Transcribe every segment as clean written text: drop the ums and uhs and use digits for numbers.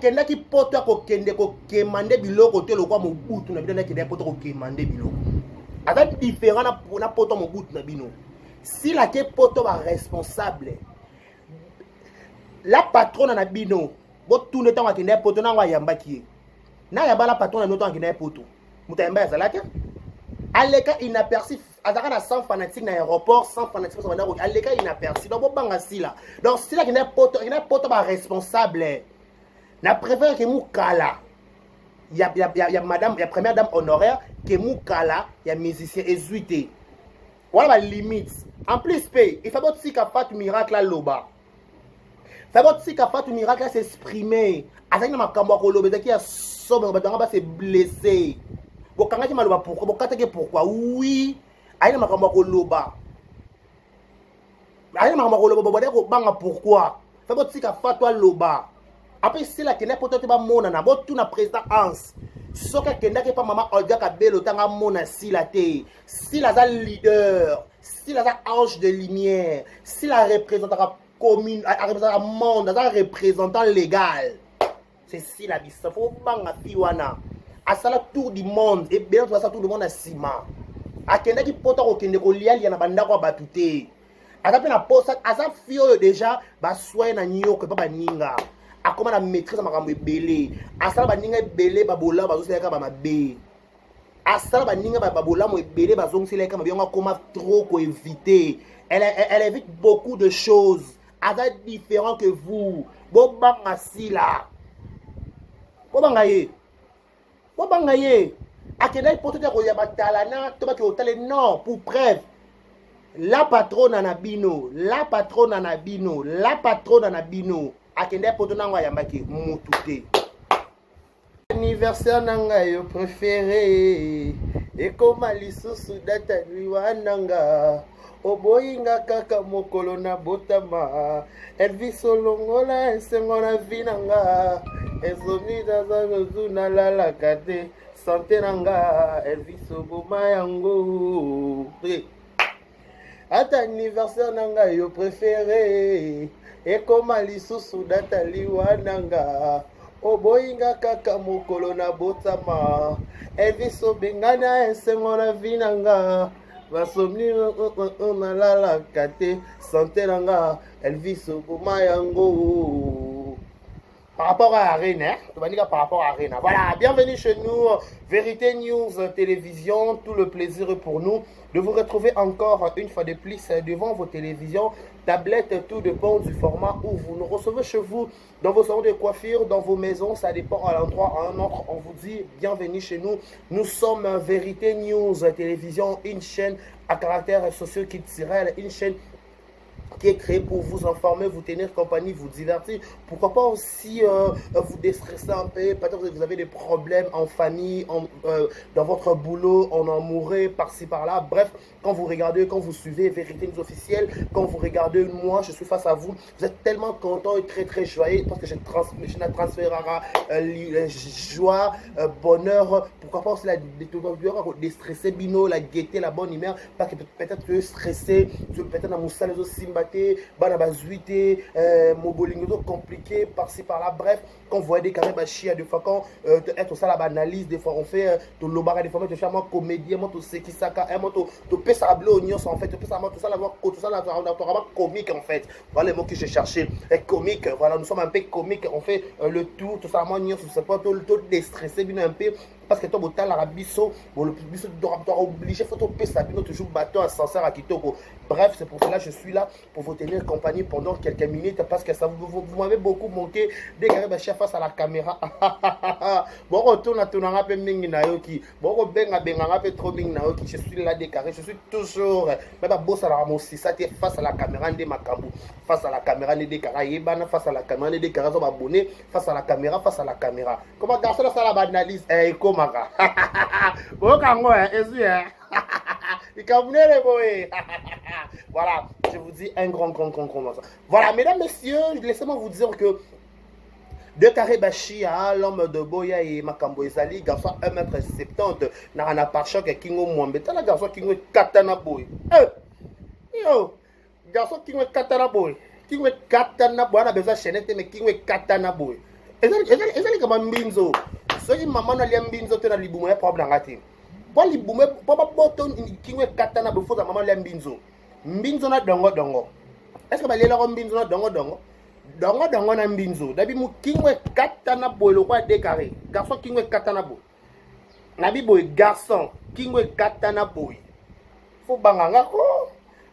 Akendaki poto ya kokende kokema nde biloko te lokwa Mobutu na bino nde akendaki poto kokema nde biloko. Aza différent na poto Mobutu na bino. Sila ke poto ba responsable. La patrona na bino botuna ntango akendaki poto nango ayambaki ye. Na yamba la patrona na bino ntango akendaki poto. Moto ayamba azalaki aleka inaperçu, azalaka na 100 fanatique na aéroport, 100 fanatique banda aleka inaperçu. Donc bobanga Sila. Donc Sila akendaki poto, akendaki poto ba responsable. Na préfère ke mukala ya madame ya première dame honoraire ke mukala ya musicien ezwi te. Wana ba limite. En plus pe il faut botika Fatou Miracle aloba. Faut botika Fatou Miracle s'exprimer. Azalaki na makambo ya koloba ezalaki ya somo, bato yango base blessé. Bokangaki maloba pourquoi? Bokataki pourquoi? Oui, ayi na makambo ya koloba. Ayi na makambo ya koloba, bobandaki kobanga pourquoi? Faut botika Fatou aloba. Apres Sila akendaki poto te bamonana, botuna président Hans. Soki akendaki epa mama Olga Kabelo ntango amona Sila te. Sila aza leader, Sila aza ange de lumière, Sila représentaka commune, areprésentaka monde, aza représentant légal. C'est Sila bisa, faut banga fi wana. Asala tour du monde, ebele to asala tour du monde na nsima. Akendaki poto akokende kolialia na bandako ya bato te. Aza mpe na posa, aza fi oyo déjà baswaye na nyoko epa baninga. Akoma na maîtrise ya makambo ebele. Asala baninga ebele babolamu bazosalaka bamabe. Asala baninga babolamu ebele bazongiselaka mabe, yango akoma trop koéviter. Elle évite beaucoup de choses. Aza différent que vous. Bobanga Sila. Bobanga ye. Bobanga ye. Akendaki poto te koya batalana to baki otale non pour preuve. La patrona na bino, la patrona na bino, la patrona na bino. Akendaki poto nango ayambaki mutu te. Anniversaire na ngai yo préféré ekoma lisusu data liwa na nga, oboyinga kaka mokolo na botama. Elvis olongola esengo na vie na nga, ezomi naza nozu nalalaka te, santé na nga Elvis oboma yango. Ata anniversaire na ngai yo préféré ekoma lisusu data liwa na nga, oboyinga kaka mokolo na botama. Elvis obengana esengo na vie na nga, basomni nalalaka te, santé na nga Elvis oboma yango. Par rapport à Arena, hein? Par rapport à Arena. Voilà, bienvenue chez nous, Vérité News Télévision. Tout le plaisir est pour nous de vous retrouver encore une fois de plus devant vos télévisions, tablettes, tout dépend du format où vous nous recevez chez vous, dans vos salons de coiffure, dans vos maisons, ça dépend à l'endroit, à un autre. On vous dit bienvenue chez nous. Nous sommes Vérité News Télévision, une chaîne à caractère socio-culturel, une chaîne qui est créé pour vous informer, vous tenir compagnie, vous divertir. Pourquoi pas aussi vous déstresser un peu. Peut-être que vous avez des problèmes en famille, dans votre boulot, en amoureux, par-ci, par-là. Bref, quand vous regardez, quand vous suivez Vérité News officielle, quand vous regardez moi, je suis face à vous, vous êtes tellement content et très très joyeux parce que je transférera joie, bonheur, pourquoi pas aussi la déstresser bino, la gaieté, la bonne humeur, parce que peut-être que stressé, peut-être dans mon salle simba te, bana bazwi te, mobolingo compliqué par-ci par-là. Bref, quand vous voyez des carrés bachia, des fois quand être ça la analyse, des fois on fait to lobara, des fois to faire moi comédien, moi to sekisaka, moi to pesa blo nyonso en fait, to pesa moi tout ça la tout ça la comique en fait. Voilà les mots que j'ai cherché, et comique, voilà, nous sommes un peu comique, on fait le tout, tout ça moi nyonso, c'est pas tout tout déstresser bien un peu parce que to botala biso, biso doit obligé faut to pesa bino toujours bateau ascenseur à kitoko. Bref, c'est pour cela que je suis là pour vous tenir compagnie pendant quelques minutes parce que ça vous m'avez beaucoup manqué dès que je suis face à la caméra. Bon retour na tunanga pe mingi na yoki. Bon benga benga pe trop mingi na yoki. Je suis là décarré, je suis toujours mais ba bossa la mosi ça te face à la caméra nde makambo. Face à la caméra nde décarré yebana, face à la caméra nde décarré zo abonné face à la caméra, face à la caméra. Comment garçon ça la analyse eh komaka. Bon kango eh ezu eh. Voilà, je vous dis un grand, grand, grand, grand bonsoir. Voilà, mesdames, messieurs, laissez-moi vous dire que De Carré Bashia, l'homme de Boya et Makambo Ezali, garçon 1m70, n'a pare-choc kingo mwambe. Tala garçon kingo katana boy. Eh! Yo! Garçon kingo katana boy. Kingo katana boy, on a besoin de chaîne, mais kingo katana boy. Eza likambo ya mbinzo. Soki mama no alia mbinzo te na libumu, ya problème na nga te. Mpo libumu, mpo baboto kingo ekatana bofoza, mama alia mbinzo. Mbinzo na dongo dongo. Est ce que balielako mbinzo na dongo dongo? Dongo dongo na mbinzo. Dabi mokingo ekatana boye lokola de carré. Garçon, kingo ekatana boye. Nabi boye, garçon, kingo ekatana boye. Fo banga nga ko.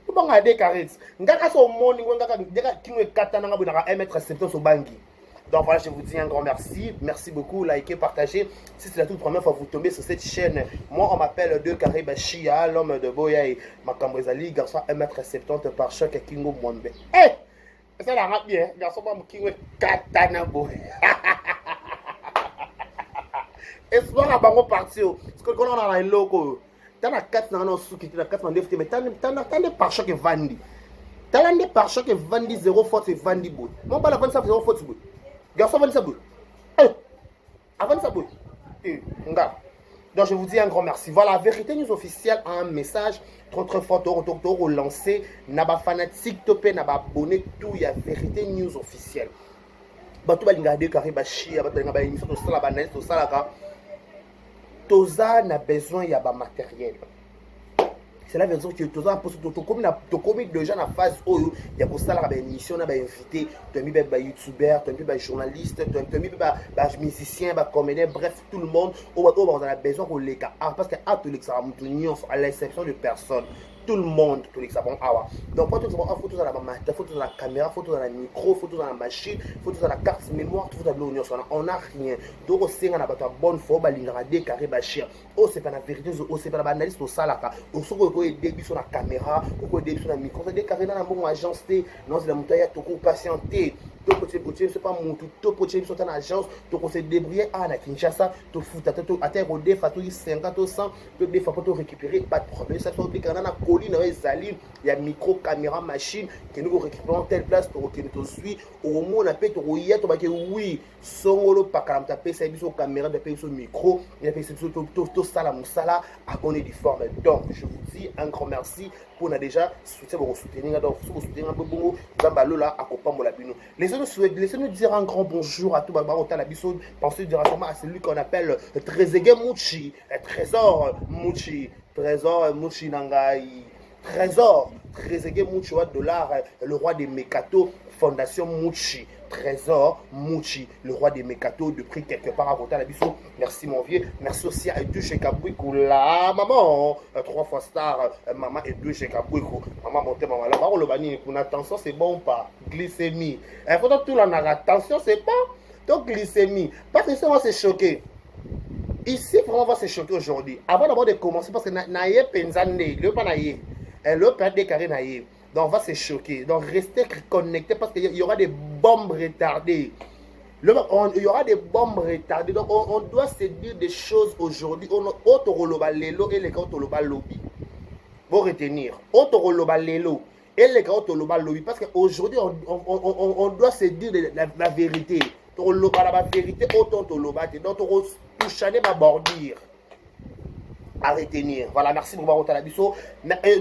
Fo banga de carré. Nga kasi omoni ngo ngaka ndeka kingo ekatana nga boye naka 1 mètre 70 obangi. Donc voilà, je vous dis un grand merci. Merci beaucoup. Likez, partagez. Si c'est la toute première fois que vous tombez sur cette chaîne, moi, on m'appelle 2 Carré Bachia, l'homme de Boya et Makambo Ezali, garçon 1m70 par choc Kingo Mwambe. Eh! Ça la bien, garçon, moi, Kingo katana boy. Espoir à bango partir. Parce que quand on a un loco, t'as la kati na suki te, na kati na ndefu te, mais tala nde pare-choc evandi. Tala nde pare-choc evandi, zéro faute evandi boye. Mobala avandisa zéro faute boye. Garçon avandisa boye. Eh! Avandisa boye. Eh, nga. Donc je vous dis un grand merci. Voilà, Vérité News officielle a un message trop très fort to relancer na ba fanatique to pe na ba abonné tout ya Vérité News officielle. Bato balingaka de carré bashia, bato balingaka ba émission tosala, ba analyse tosalaka. Toza na besoin ya ba matériel. Cela veut dire que toza mposo, tokomi déjà na phase oyo ya kosalaka baémission na bainvité. Toyambi mpe bayoutubeur, toyambi bajournaliste, toyambi mpe bamusicien, bacomédien, bref, tout le monde oyo bakozala besoin koleka, parce que a tolekisaka motu nyonso, à l'exception de personne, tout le monde tolekisa bango awa. Donc po tolekisa bango, faut tozala bamata, faut tozala caméra, faut tozala micro, faut tozala machine, faut tozala carte mémoire, faut tozala biloko nyonso wana. On a rien. Tokosenga na bato ya bonne foi, balingaka de carré bachir, osepa na vérité, osepa na baanalyse tosalaka. Soki okoaider biso na caméra, okoaider biso na micro, de carré na mbongo agence te, nozela moto aya, tokopatiente, tokotie biso pa mutu, tokotie biso ata na agence, tokose débrouiller awa na Kinshasa, tofuta ata ekodefa toki 50 to 100, todefa mpo torécupérer, pas de problème. Ça so obikana na koli na yo ezali ya micro, caméra, machine, kende korécupérer telle place, tokokende tozwi, okomona mpe tokoya tobake wi songolo pakala. Moto apesa biso caméra, moto apesa biso micro, apesa biso tosala mosala en bonne et due forme. Donc je vous dis un grand merci mpona déjà soutien bokosoutenir nga. Donc soki bosoutenir nga bongo, Nzambe alola akopambola bino. Laissez-nous dire un grand bonjour à tout bakotala biso. Pensez directement à celui qu'on appelle Trezeguet Muchi, Trésor Muchi, Trésor Muchi na ngai, Trésor Trezeguet Muchi wa dollar, le roi des Mekato, Fondation Muchi, Trésor Muchi, le roi des Mekato, de prix quelque part à côté la biso. Merci mon vieux. Merci aussi à Edouche Kabouikou, la maman, trois fois star, maman Edouche Kabouikou, maman monte, maman là, le bani, pour attention, c'est bon ou pas? Glycémie. Il faut tout la attention, c'est pas donc glycémie. Parce que ça, on va se choquer. Ici, vraiment, on va se choquer aujourd'hui. Avant d'abord de commencer, parce que na ye penzande, le pas na ye, le pas décarré na ye. Donc, on va se choquer. Donc, restez connectés parce qu'il y aura des bombes retardées. Il y aura des bombes retardées. Donc, on doit se dire des choses aujourd'hui. Otoroba lelo et les toloba lobi. Bon retenir. Otoroba lelo et les toloba lobi. Parce qu'aujourd'hui, on doit se dire la vérité. Toloba la vérité, autant toloba. Donc, toucher ma bordure à retenir. Voilà, merci beaucoup, Barota Labiso.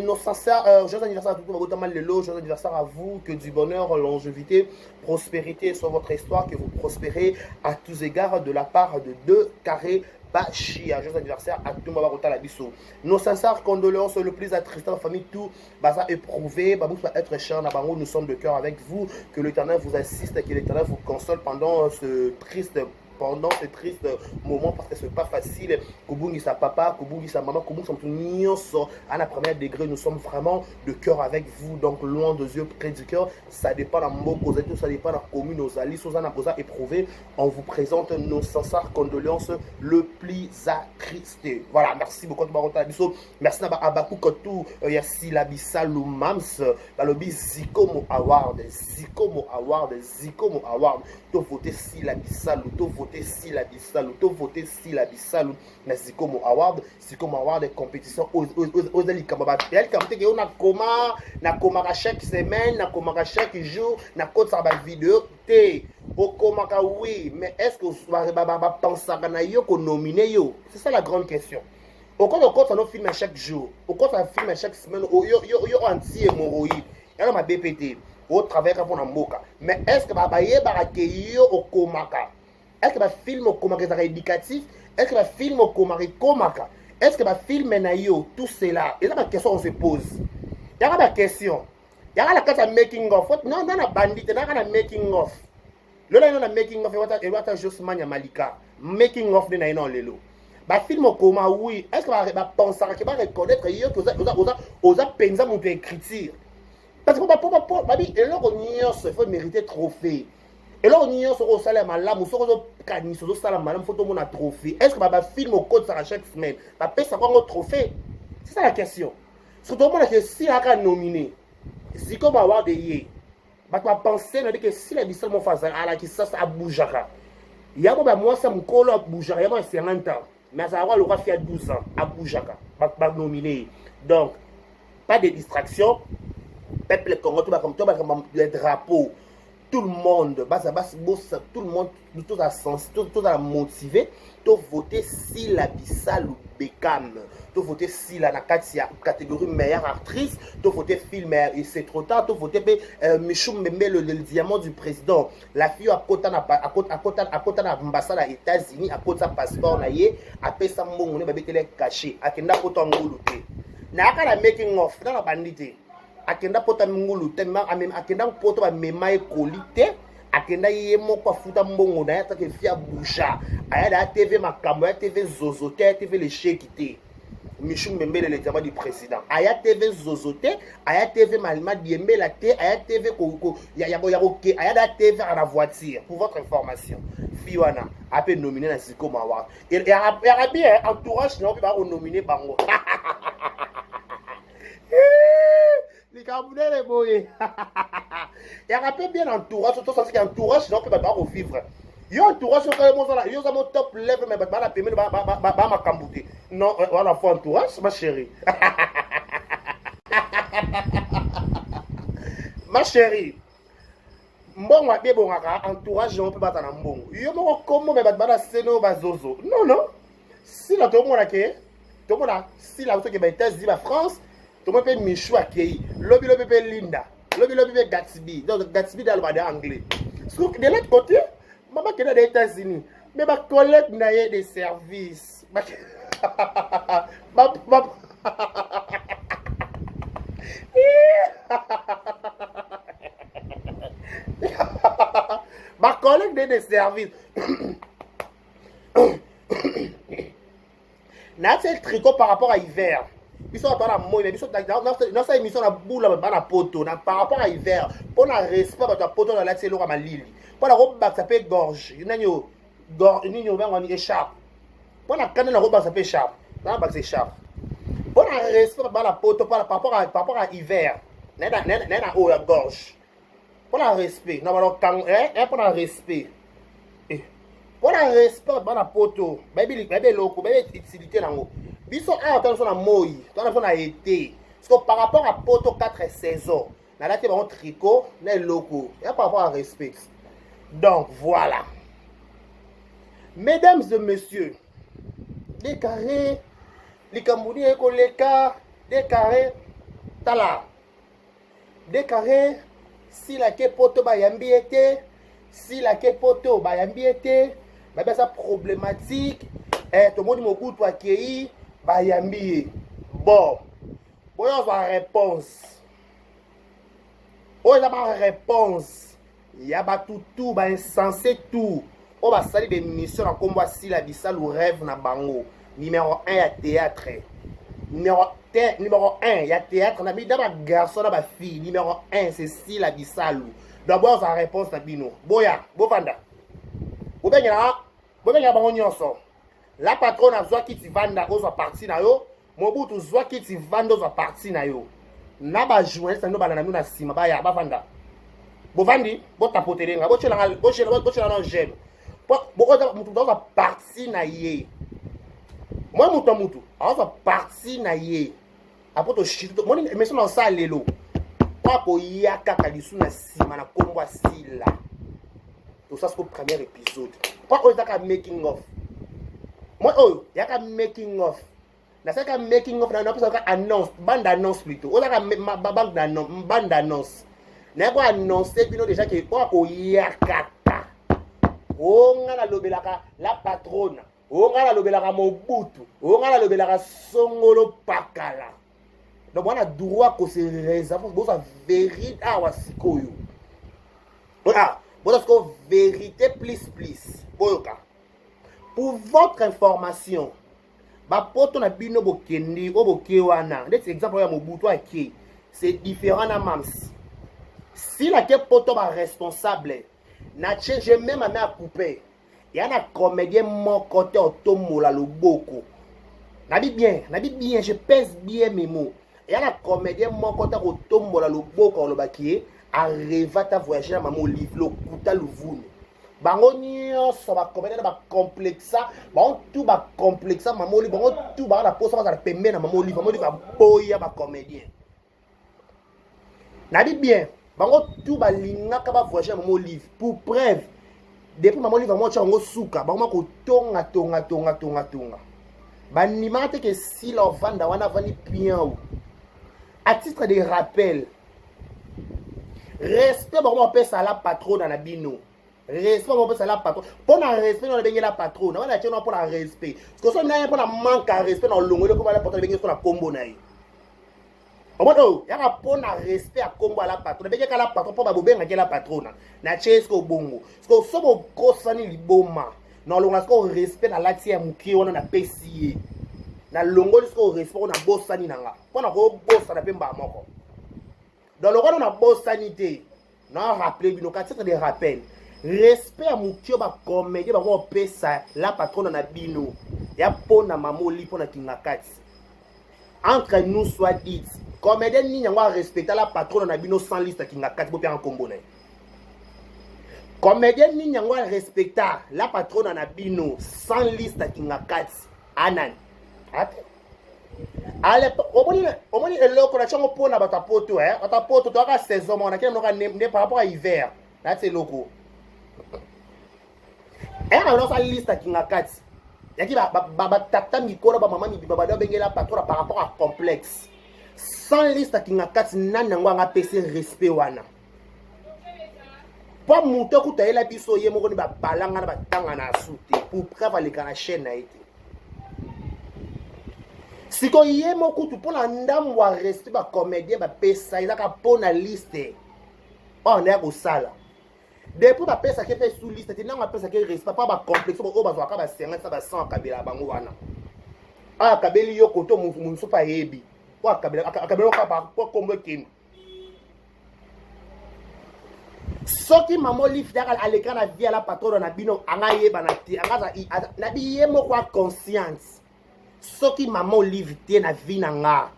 Nos sincères, joyeux anniversaire à tout le monde, Lelo, joyeux anniversaire à vous, que du bonheur, longévité, prospérité sur votre histoire, que vous prospérez à tous égards de la part de deux carrés Bachia. Joyeux anniversaire à tout le monde, Barota Labiso. Nos sincères condoléances le plus attristant, la famille, tout, baza éprouvé, babou va être cher, Nabango, nous sommes de cœur avec vous, que l'Éternel vous assiste, que l'Éternel vous console pendant ce triste moment, parce que c'est pas facile kobungisa papa, kobungisa maman, kobungisa moto nyonso à la première degré. Nous sommes vraiment de cœur avec vous. Donc loin des yeux, près du cœur, ça dépend na mboka ozali, ça dépend na commune ozali. Soza na boza éprouvé, on vous présente nos sincères condoléances le plus attristé. Voilà, merci beaucoup Barota biso. Merci na ba Abaku Kotu ya Sila Bisalu Mams. Balobi Zikomo Award, Zikomo Award, Zikomo Award. To voter Sila Bisalu, to voter Sila Bisalu, to voter Sila Bisalu na Zikomo Award. Zikomo Award, compétition oza likambo ya likambo te ke yo nakoma, nakomaka chaque semaine, nakomaka chaque jour, nakotisaka bavideo te. Okomaka, oui, mais est ce que bapensaka na yo konomine yo? C'est ça la grande question. Okota, okota no film chaque jour, okota film chaque semaine, yo anti hémorroïde yana mabe mpe te, otravaillaka mpona mboka, mais est ce que bayebaka ke yo okomaka? Est ce que bafilme okomaka ezalaka éducatif? Est ce que bafilme okomaka ekomaka? Est ce que bafilme na yo, tout cela eza baquestion on se pose. Yaka baquestion yaka na kati ya making of. Non, na bandi te, naka na making of lelo ino na making of ewata Josman ya Malika, making of nde na ye na lelo. Bafilme okoma, oui, est ce que bapensaka ke bareconnaître yo ke oza mpenza moto ya écriture? Parce que po babi eloko nyonso il faut mériter trophée. Eloko nyonso oyo osala ya malamu, soki ozokanisa ozosala malamu, faut tomona trophée. Est ce que bafilme okotisaka chaque semaine bapesaka yango trophée? C'est ça la question. Soki tomona ke Sila nominé sikoyo baaward ye, bato bapense na bike Sila bisala moko alaki sasa abougeaka yango, bamwasi ya mokolo abougeaka yango ya 50 ans, mais azalaka lokwa fille ya 12 ans, abougeaka, banomine ye. Donc pas de distraction, peuple Congo. To les drapeaux, tout le monde baza bosa, tout le monde tozala sens, tozala motivé, tovote Sila Bisalu Bekam, tovote Sila na kati ya catégorie meilleure actrice, tovote film et c'est trop tard, tovote mpe Michou Mbembe, le diamant du président. La fille oyo akota na ambassade ya États-Unis, akota passeport na ye, apesa mbongo ne, babeteli cachet, akenda poto ngulu te. Nayaka na making of na bandi te. Akenda poto ngulu te, akenda poto bamema ye koli te, akenda ye moko, afuta mbongo na ye. Atake fi abouja, aya na ya TV makambo ya TV zozo te, aya TV lesheki te. Michou Mbembele, le diamant du président, aya TV zozo te, aya TV madiembela te, aya TV ya koke, aya na TV na voiture. Pour votre information, fille wana ape nominé na Zikoma Award. Yaka bien entourage na mpe bakonomine bango. Likambo nene boye yaka mpe bien entourage, tosanziki entourage na mpe bato bakovivre yo entourage okale mozala yo oza mo top level, mais bato bana pembeni bamakambo te. Non, wana fo entourage, ma chérie, ma chérie. Mbongo abi ebongaka entourage yango mpe baza na mbongo. Yo moko kombo, me bato bana sene oyo bazozo. Non, non, Sila tomona ke tomona Sila soki ba États-Unis, ba France, tomoni mpe Michou akei lobi lobi, mpe Linda lobi lobi, mpe Gatsby. Donc Gatsby nde aloba de anglais. So de l'autre côté, mama kende na États-Unis, mais bacollègue na ye de service ba bacollègue de service naati tricot par rapport à hiver. Biso bato wana moi, mais biso nasala émission na bula bana poto na par rapport à hiver, mpo na respect bato ya poto, nalati eloko ya malili mpo na kobakisa mpe gorge nani o nini obengwani écharpe, mpo na kanda na kobakisa mpe écharpe, nabakisa écharpe mpo na respect bana poto par rapport à hiver. Naye na oyo ya gorge mpo na respect na balokango, mpo na respect, mpo na respect bana poto. Bayebi eloko, bayebi utilité nango. Biso awa twana biso na moi, twana biso na été. Parce que par rapport à poto 4 saisons, nalati bango tricot na eloko ya par rapport à respect. Donc voilà, mesdames et messieurs, décarré likambo nini ekoleka décarré. Tala décarré, Sila ke poto bayambi ye te. Sila ke poto bayambi ye te, babi aza problématique. Tomoni Mobutu akei, bayambi ye. Bon, boyo ozwa réponse oyo eza baréponse ya bato tu bainsensé tout oyo basali bémission na nkombo asila Bisalu. Rêve na bango numéro 1 ya théâtre, numéro 1 ya théâtre na na bagarçon na bafille, numéro 1 c'est Sila Bisalu. Donc boya ozwa réponse na bino, boya bovanda, bobengela bobengela bango nyonso. La patronne azwaki ti vanda, ozwa parti na yo. Mobutu zwaki ti vanda, ozwa parti na yo. Na bajournaliste na bino balanda bino na nsima, baya bavanda, bovandi, botapotele nga, botyela na gene motu azwa parti na ye. Moi moto ya mutu azwa parti na ye apo toshite. Moni émission na osala lelo po akoya kaka lisu na nsima na nkombo asila. Tosala siko premier épisode mpo oyo ezaka making of. Moi oyo yaka making of, nasalaka making of, napesaka annonce, bande annonce plutôt. Oyo ezaka bande annonce, naye ko annonce bino déjà ke oyo akoya kaka. O nga nalobelaka la patrona, o nga nalobelaka Mobutu, o nga nalobelaka songolo pakala. Donc wana droit ko se réserver, bozwa vérité awa sikoyo. Ah, bozwa sikoyo vérité plus plus. Boyoka. Pour votre information, bapoto na bino bokendi oyo boke wana, ndeti exemple oyo ya Mobutu ake, c'est différent na mams. Sila ke poto ba responsable na che, je mets ma main à couper. Ya na comédien moko te otombola loboko. Nabi bien, nabi bien, je pèse bien mes mots. Ya na comédien moko te kotombola loboko alobaki ye areva ta voyager na mama Olive lokuta luvunu. Bango nyonso bacomédien na bacomplexa, bango tu bacomplexa mama Olive, bango tu baa na posa bazala pembeni na mama Olive. Mama Olive aboya bacomédien. Nabi bien, bango tu balingaka bavoyage na mama Olive. Pour preuve, depuis mama Olive yango otya yango suka, bango makotonga tonga tonga tonga tonga, bandimaka te ke Sila ovanda wana avandi bien. O à titre de rappel, respect bango bapesa la patrona na bino, respect bango bapesa la patron. Mpo na respect no nabengela patrona wana tie no mpo na respect. Sikoso na ye mpo na manque ya respect na olongoli okoma la patron, nabengeli so na kombo na ye. Omoni oyo yaka mpo na respect ya kombo ya la patrona, nabengeka la patron mpo babobengaki la patrona na tie. Siko bongo siko so bokosani liboma na olongola siko respect nalati ya mokie wana napesi ye, nalongoli siko respect oyo nabosani na nga mpo na kobosana mpe mbala moko. Donc lokola nabosani te, na rappele bino ka titre de rappel, respect ya mokie oyo bacomédien bango kopesa la patrona na bino ya mpo na mama Oli, mpo na kinga kati. Entre nous soit dit, comédien nini yango arespecta la patrona na bino sans liste kinga kati? Bopiaka nkombo na ye. Comédien nini yango arespecta la patrona na bino sans liste kinga kati? Anani ate ale omoni, omoni eloko na tiango mpona bato ya poto, bato ya poto toyaka saison moko nakende mnoka nde par rapport à hiver. Nati eloko eyaka nosa liste kinga kati yaki batata mikolo, bamama mibima bado abengela patrona par rapport à complexe. Sans liste kinga kati, nani yango anga apesi respect wana? Mpo moto akuta yela biso ye moko ni babalanga na batanga na asu te. Pour preuve, aleka na chaîne na ye te. Sikoyo ye mokutu mpo na ndambo ya respect bacomédien bapesa, ezaka mpo na liste oyo nde ya kosala. Depuis bapesaki mpe su liste te, ntango apesaki respect mpo bacomplexe oyo bazwaka ba 50, ba 100, akabela bango wana. Oyo akabeli yo koto mosusu mpe ayebi oyo akabeli kaka po kombo ekende. Soki mama Olive yaka aleka na vie ala patrona na bino, anga ayebana te, anga nabi ye moko a conscience. Soki mama Olive te na vie na nga,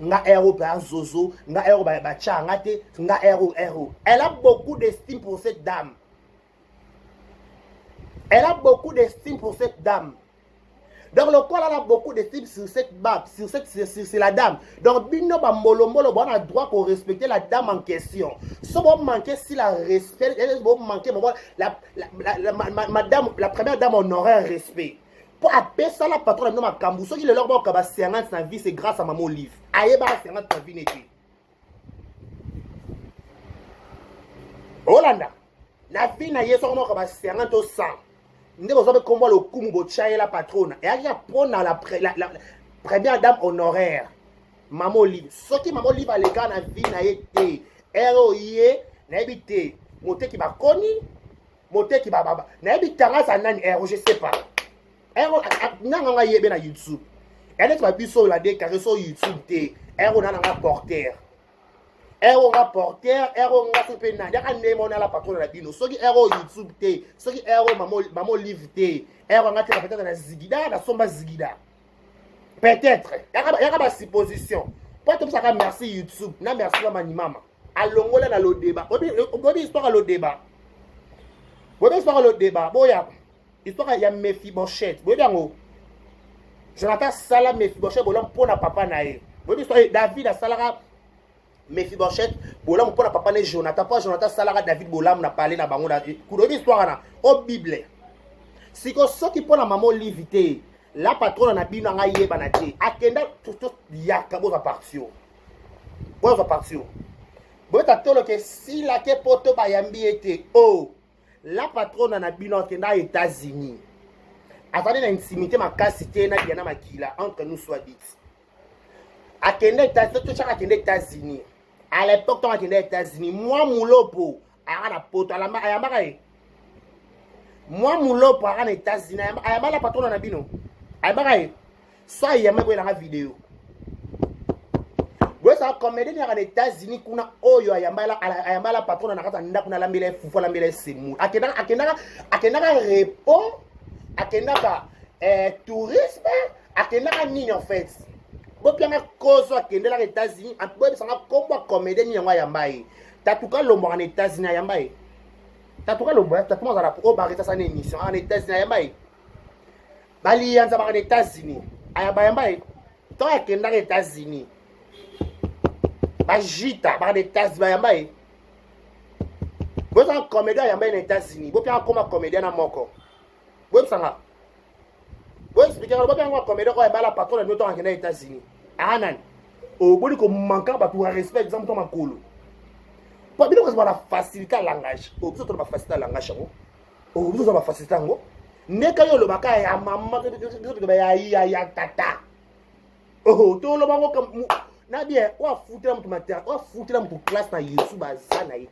nga ero mpe azozo nga ero batya nga te, nga ero ero. Elle a beaucoup d'estime pour cette dame, elle a beaucoup d'estime pour cette dame. Donc lokola elle a beaucoup d'estime sur cette bab sur cette sur la dame, donc bino bambolombolo bona droit ko respecter la dame en question. So bo manquer si la respect, bo manquer la, la, la, la, ma, madame la première dame honoraire respect mpo apesala patron na bino makambo. Soki lelo bakoka ba 50 na vie, c'est grâce à mama Olive. Ayebaka 50 na vie nete olanda na vie na ye. Soko moko ba 50 to 100 nde bozwa mpe kombo ya lokumu botya ye la patrona, eyaki ya mpona la première dame honoraire mama Olive. Soki mama Olive aleka na vie na ye te, ere oyo ye nayebi te, moteki bakoni, moteki bababa, nayebi tanga aza nani ero, je sais pas ero nanga nga yebe na YouTube. Ya neti babiso oyo badekare so YouTube te, ero na nanga porter, ero nga porter, ero nga so mpe nani yaka ndenge mona la patrona na bino. Soki ero YouTube te, soki ero mama Olive te, ero nga teka peut-être na zigida, nasomba zigida peut-être. Yaka basupposition mpo topesaka merci YouTube na merci mama nimama alongola na lodeba. Oyebi histoire ya lodeba? Boyebi histoire ya lodeba? Boya histoire ya Mephibosheth, boyebi yango? Jonathan asala Mephibosheth bolamu mpo na papa na ye. Boyebi histoire David asalaka Mephibosheth bolamu mpo na papa na ye Jonathan, mpo Jonathan asalaka David bolamu na pale na bango na kudo. Oyebi histoire wana o Bible? Siko soki mpo na mama Olive te, la patrona na bino anga yebana te, akenda yaka bozwa parti o bozwa parti o boyeta toloke esilake poto bayambi ye te o oh. La patrona na bino akenda États-Unis, azali na intimité makasi te na Diana Makila, entre nous soit dit. Akende États-Unis, totyaka akende États-Unis à l'époque, ntango akende États-Unis, mwa Mulopo ayaka na Poto, ayambaka ye. Mwa Mulopo ayaka na États-Unis, ayamba la patrona na bino, ayambaka ye. So ayamba, koyelanga video boyesaka comédien yaka na États-Unis kuna oyo ayamba la patrona na kati ya ndako, nalambela ye fufu, alambela ye semoule. Akendaka repos, akendaka tourisme, akendaka nini en fait? Bopianga kozo akendelaka États-Unis, boyebisanga kombo ya comédien nini yango ayamba ye. Tatuka lombwaka na États-Unis, ayamba ye. Tatuka lombwa, tatu azala oyo baretasa na émission aka na États-Unis, ayamba ye. Baliyanza baka na États-Unis, ayamba ye. Ntango akendaka États-Unis, bajita baka na États-Unis, bayamba ye. Boyebisanga comédien ayamba ye na États-Unis. Bopianga koma comédien na moko, boyebisanga, boexpliquer, bopianga comédien oyo ayamba la patron na bino ntango akenda États-Unis, aa nani? Oboli komanka bato ya respect, exemple to makolo po bino kozala na facilité ya langage. Oyo biso tona bafacilité ya langage yango, oyo biso tozala bafacilité yango. Ndeka yo olobaka ya mama, biso toloba ya tata. Oh, toloba ngo na bien. Oyo afutela moto mater, oyo afutela moto classe na YouTube, aza na ye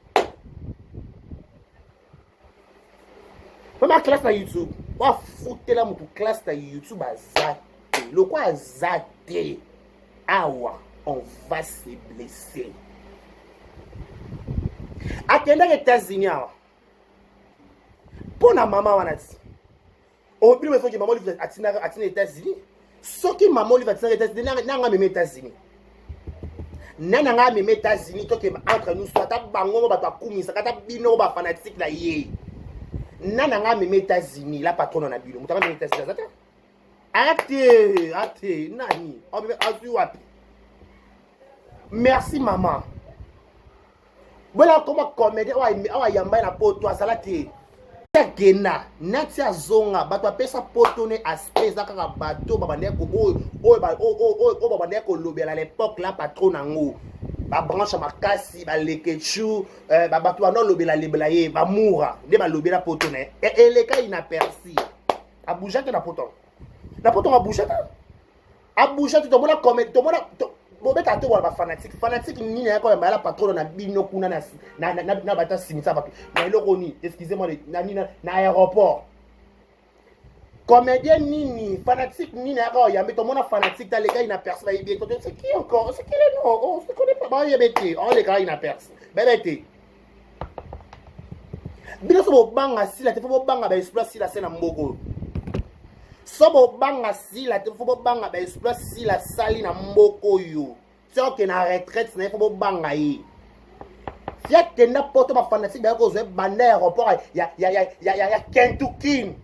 mama classe na YouTube. Oyo afutela moto classe na YouTube aza te. Lokwa aza te awa, on va se blesser. Akendaki États-Unis awa mpo na mama wana ti obino. Soki mama Olive atinaka, atina États-Unis, soki mama Olive atinaka États-Unis, nanga amema États-Unis, nani anga amema États-Unis? Tokema entre nous, ata bango mo bato akumisaka, ata bino bafanatike na ye, nani anga amema États-Unis la patrona na bino? Moto anga amema États-Unis aza te. Ate ate nani azwi wapi? Merci mama. Bola koma comédien oyo ayamba ye na Poto azala te. Akenda nati azonga, bato apesa Poto ne aspect eza kaka bato babandaki oyo babandaki kolobela l'époque la patron nango, babranche makasi, balekechu, bato banda olobela lebela ye, bamura nde balobela Poto na ye. Eleka inaperçu, abouge te na Poto, na Poto abouge te, abouge te. Tomona, tomona bobeta te wana bafanatique. Fanatique nini ayaka oyamba yala patron na bino kuna na bato asimisa bato na eloko nini? Excusez moi, na nini na aéroport? Comédien nini, fanatique nini ayaka oyambi? Tomona fanatique taleka inaperçu, bayebi ye. C'est qui encore? C'est qui le nom? On se connaît pas, bayebi te. Oleka inaperçu, bebe te. Bino so bobanga Sila te, fo bobanga baexploit Sila se na mboka oyo. So bobanga Sila te, fo bobanga baexploit Sila sali na mboka oyo. Ti oke na retraite na ye, fo bobanga ye. Fi akenda Poto, bafanatike baya kozwa banda aéroport ya Kentucky,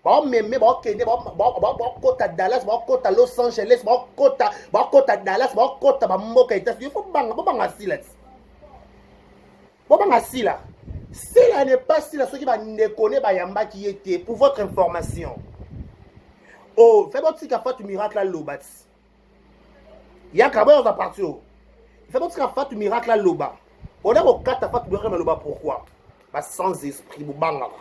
baomeme, baokende, baokota Dallas, baokota Los Angeles, baokota Dallas, baokota bamboka États-Unis. Fo banga, bobanga Sila ti, bobanga Sila. Sila n'est pas Sila soki bandeko ne bayambaki ye te. Pour votre information, oh, fe botika Fatu Miracle aloba ti yaka boyo oza parti oyo. Fe botika Fatu Miracle aloba, ona kokata Fatu Miracle aloba. Pourquoi? Ba sans esprit, bobangaka.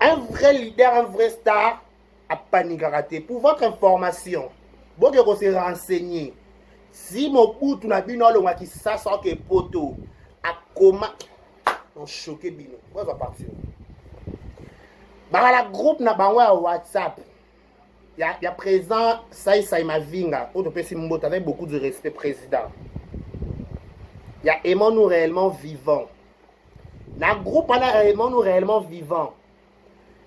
Un vrai leader, un vrai star apanikaka te. Pour votre information, boke kose renseigner. Si Mobutu na bino alongwaki sasa oke Poto, akoma on choquer bino. Boza parti bakala groupe na bango ya WhatsApp ya président Saisai Mavinga oyo topesi mbote avec beaucoup de respect, président ya Aimons-nous réellement vivant. Na groupe wana Aimons-nous réellement vivant,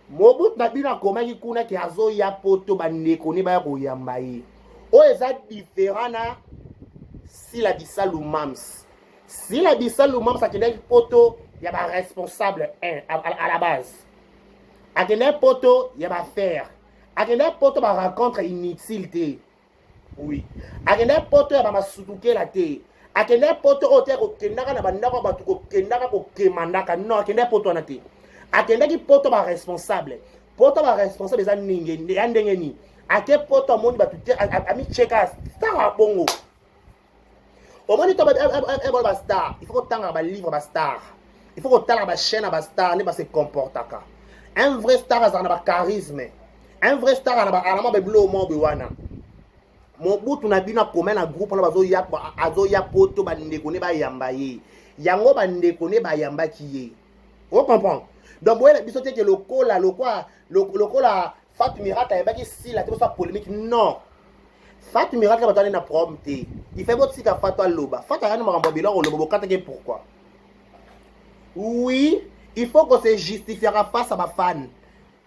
Mobutu na bino akomaki kuna ke azoya Poto, bandeko ne baya koyamba ye. Oyo eza différent na Sila Bisalu Mams. Sila Bisalu Mams akendaki Poto ya baresponsable 1 à la base, akendaki Poto ya baaffaire, akendaki Poto barencontre inutile te. Oui, akendaki Poto ya bamasutukela te, akendaki Poto oyo te kokendaka na bandako ya bato, kokendaka kokemandaka. Non, akendaki Poto wana te. Akendaki Poto baresponsable. Poto baresponsable eza ndenge ya ndenge nini? Ake Poto, amoni bato te, amicheka star ya bongo. Omoni to ebola bastar, il faut kotangaka balivre bastar. Il faut kotala ba chaîne ya ba star nde ba se comportaka. Un vrai star azalaka na ba charisme. Un vrai star ana ba alama ba biloko moko boye wana. Mobutu na bino akoma na groupe wana bazoya azoya poto bandeko ne bayamba ye. Yango bandeko ne bayambaki ye. O comprendre? Donc boyela biso te ke lokola lokola lokola Fatou Miracle ayambaki Sila te bosa polémique non. Fatou Miracle bato na problème te. Il fait botika Fatou aloba. Fatou ayani makambo ya biloko oloba bokataki pourquoi? Oui, il faut qu'on se justifiera face à ba fans.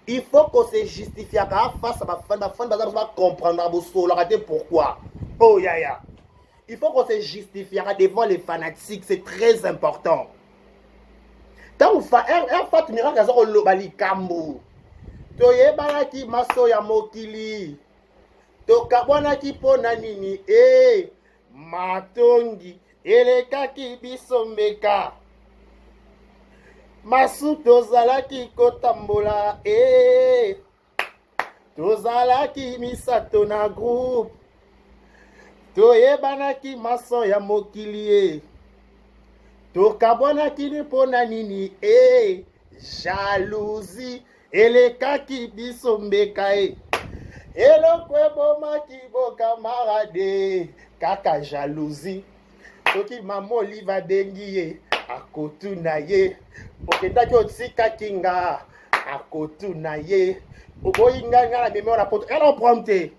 Il faut qu'on se justifiera face à ba fans. Ba fans baza ba comprendre bosolaka te pourquoi. Oh yaya. Il faut qu'on se justifiera devant les fanatiques, c'est très important. Tant fa R Fatou Miracle aza koloba likambo. Toyebanaki maso ya mokili. Tokabwanaki mpo na nini? Eh, matongi elekaki biso mbeka. Masu tozalaki kotambola eh. Tozalaki misato na groupe. Toyebanaki maso ya mokili e. Tokabwanaki ni mpo na nini e. Jalousie elekaki biso mbeka e. Eloko ebomaki bokamarade kaka jalousie. Soki mama Olive abengi ye akotuna ye okendaki otikaki nga akotuna ye oboyi ngai ngai na memi wana poto ya na problème te.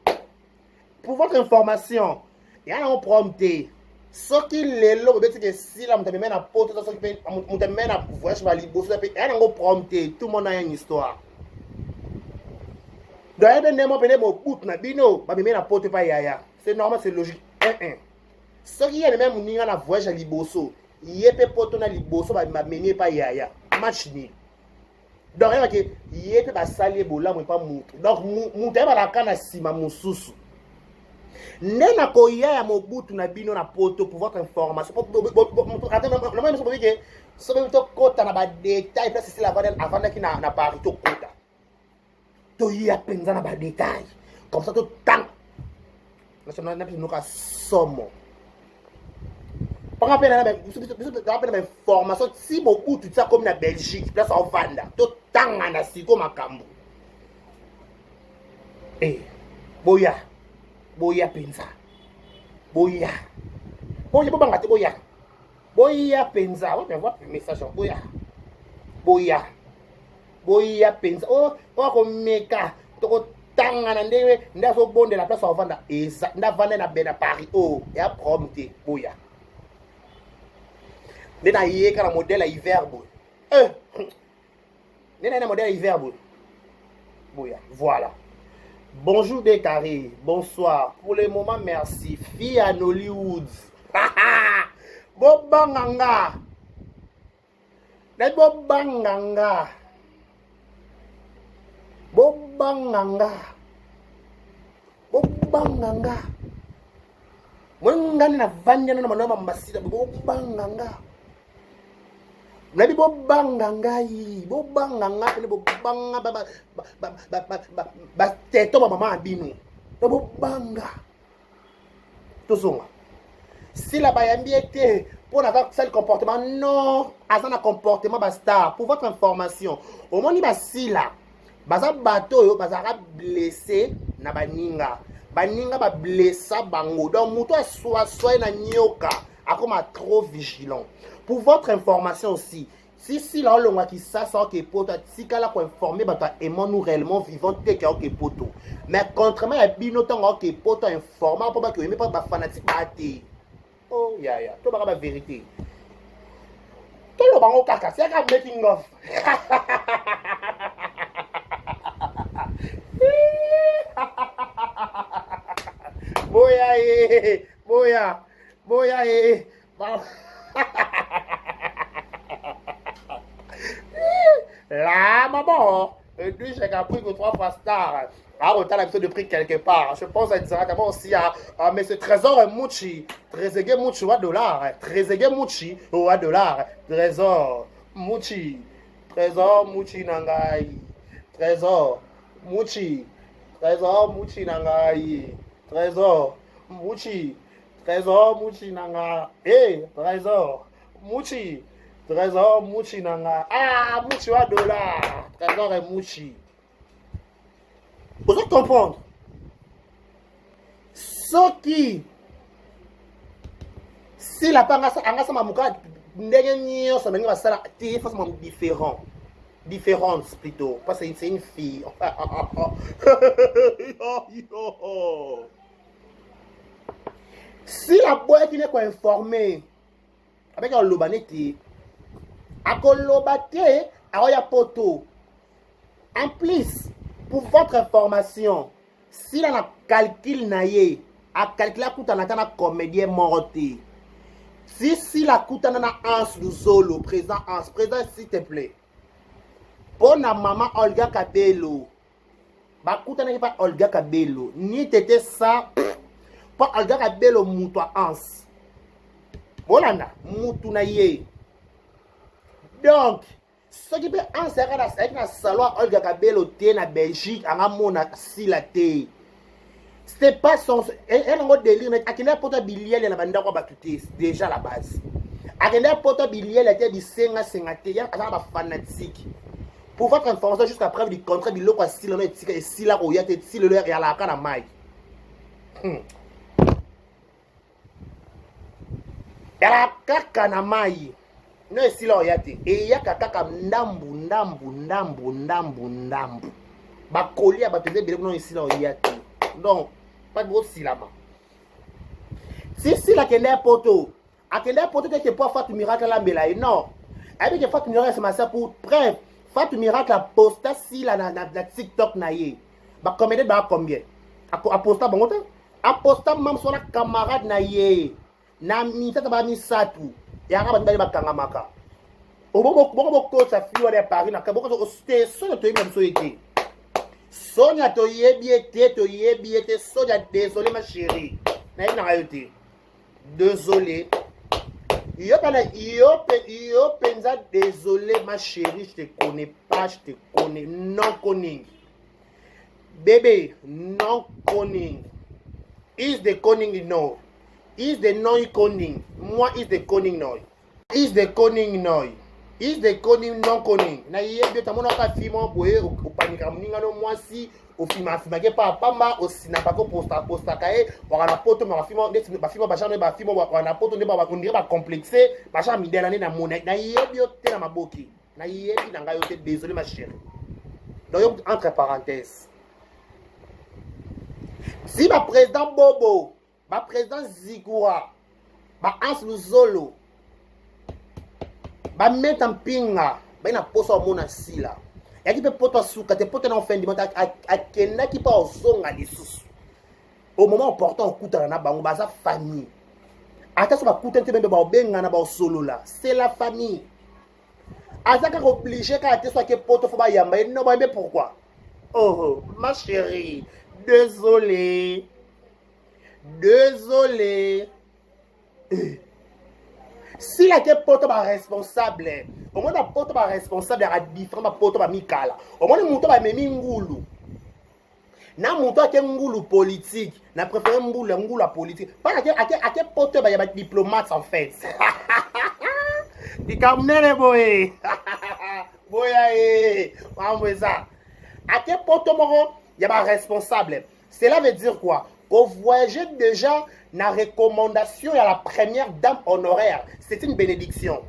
Pour votre information, ya na problème te. Soki lelo bobeti ke sila moto amemi na poto to soki mpe moto amemi na voyage ba liboso mpe ya nango problème te. Tout le monde a une histoire. Donc yebe ndemo pene mobutu na bino bamemi na poto epai yaya. C'est normal, c'est logique. 1 1. Soki ye amemi moninga na voyage ya liboso, ye mpe poto na liboso bamemi epai yaya. Match nul. Donc ayebaki ye mpe basali ye bolamu epa mutu. Donc mutu ayebalaka na nsima mosusu. Nde na koya ya mobutu na bino na poto pour votre information. Namoni biso bobi ke soki tokota na ba détail place esila avandaki na Paris tokota. Toya mpenza na ba détail. Comme ça totanga. Na biso noka somo. Panga mpe na biso mpe na information ti mobutu ti akomi na Belgique place aovanda totanga na siko makambo. Eh, boya boya mpenza boya boya bobanga te boya boya mpenza oyo message boya boya boya mpenza oyo akomeka tokotanga na ndenge nde azobondela place avanda eza nde avanda na bena Paris oyo ya problème te boya nde nayeka na modèle ya hiver boye eh. Nde naye na modèle ya hiver boye boya voilà. Bonjour Décarré, bonsoir. Pour le moment, merci. Fille à Nollywood. Bobanga nga. Nayebi bobanga nga. Bobanga nga. Bobanga nga. Mwe ngani na vandi na manoa mambasila bobanga nga. Nayebi bobanga ngai, bobanga nga pene bobanga ba ba ba ba ba ba ba teto ba mama na bino. Bobanga. Tozonga. Sila bayambi ye te mpo na aza sale comportement non, aza na comportement ba star. Pour votre information, omoni basila baza bato oyo bazalaka blessé na baninga, baninga bablessa bango. Donc moto aswaswa ye na nyoka akoma trop vigilant. Pour votre information aussi, si Sila olongwa Kisasa oke poto atikala koinforme bato ya aimons-nous réellement vivant te ke oke poto, mais contrairement ya bino ntango oke poto informa mpo bake oyembi mpo bafanatique baa te. Oh yaya, tobaka ba vérité, toloba ngo kaka siaka making of. Boya ye, boya boya ye. La maman, lui j'ai compris que trois fois star. Ah, autant la de prix quelque part. Je pense directement aussi à M. Trésor Mouchi. Trezeguet Mouchi, wa dollar. Trezeguet Mouchi, wa dollar. Trésor Mouchi. Trésor Mouchi nangai. Trésor Mouchi. Trésor Mouchi nangai. Trésor Mouchi. Trésor Mouchi nanga. Eh, Trésor Mouchi. Trésor Muchi na nga. Ah, Muchi wa dollar. Trésor et Muchi. Ozo comprendre? Soki sila mpe angasa mamuka ndenge nyonso ndenge basala te face mamu différent différente plutôt parce que c'est une fille. Sila aboyaki ne koinforme abeki aloba neti akoloba te aoya poto. En plus, pour votre information, sila na calcul na ye acalcule akutana ata na comédien moko te. Si sila akutana na Hans Luzolo, président Hans, président s'il te plaît, mpo na mama Olga Kabelo bakutanaki mpa Olga Kabelo ni tete sa mpo Olga Kabelo moto ya Hans bolanda mutu na ye. Donc soki mpe Hans ayaki na salon ya Olga Kabelo te na Belgique, angamona sila te. C'est pas son yango délire. Akende poto biliele na bandako ya bato te. Déjà la base, akende poto biliele te, bisengasenga te, aza na bafanatique. Pour votre information, jusqu'à preuve du contraire, biloko ya sila no etika esila koya te. Ti lelo eyalaka na mai, Yalaka kaka na mai no esila oya te, eyaka kaka ndambu ndambu ndambu ndambu ndambu. Bakoli ya bato eza ebele kuna, esila oya te. Donc pati bosilama. Si sila akende ya poto, akende ya poto te ke po Fatou Miracle alambela ye. Non, ayebi ke Fatou Miracle c'est pour preuve. Fatou Miracle aposta sila na TikTok na ye. Bacomédien baa combien aposta bango te? Aposta mamso na camarade na ye na misata ba misatu yaka bato bale bakangamaka. Boko bokotisa fille wana ya Paris na boko te. Sonia toyebi na biso ye te. Sonia toyebi ye te, toyebi ye te. Sonia, désolé ma chérie, nayebi nanga yo te, désolé. Yo pana yo yo mpenza, désolé ma chérie, je te connais pas, je te connais non koning bébé non koning is the koning no is the noi koning moi is the koning noi is the koning noi is the koning non koning. Nayebi yo tamonaka fille moko boye opanikaka moninga no mwasi, ofimafimaki epa pamba, osinapaka, opostaka ye waka na poto. Bafilme neti bafilme bachan bafilme waka na poto nde on dirait bacomplexe bachan midela nde namona. Nayebi yo te na maboki, nayebi na ngai yo te, désolé ma chérie. Donc entre parenthèses, si baprésident Bobo, baprésident Zigura, baans Luzolo, bameta mpinga bai na poso amona sila yaki mpe poto asuka te, poto na fin du monde akendaki mpo ozonga lisusu au moment opportun okutana na bango. Baza famille, ata so bakutani te, bembe baobengana, baosolola, c'est la famille. Aza kaka obligé kaka te so ake poto fo bayamba ye no bayembe. Pourquoi? Oh ma chérie, désolé, désolé. Sila ke poto baresponsable, omoni bapoto baresponsable yaka différent. Bapoto bamikala, omoni moto bamemi ngulu na moto ake ngulu politique. Na préféré mbulu ya ngulu ya politique mpaka ake poto ya badiplomate. En fait, likambo nene boye boya ye mambo eza ake poto moko ya baresponsable. Cela veut dire quoi? Kovoyager déjà na recommandation ya la première dame honoraire, c'est une bénédiction,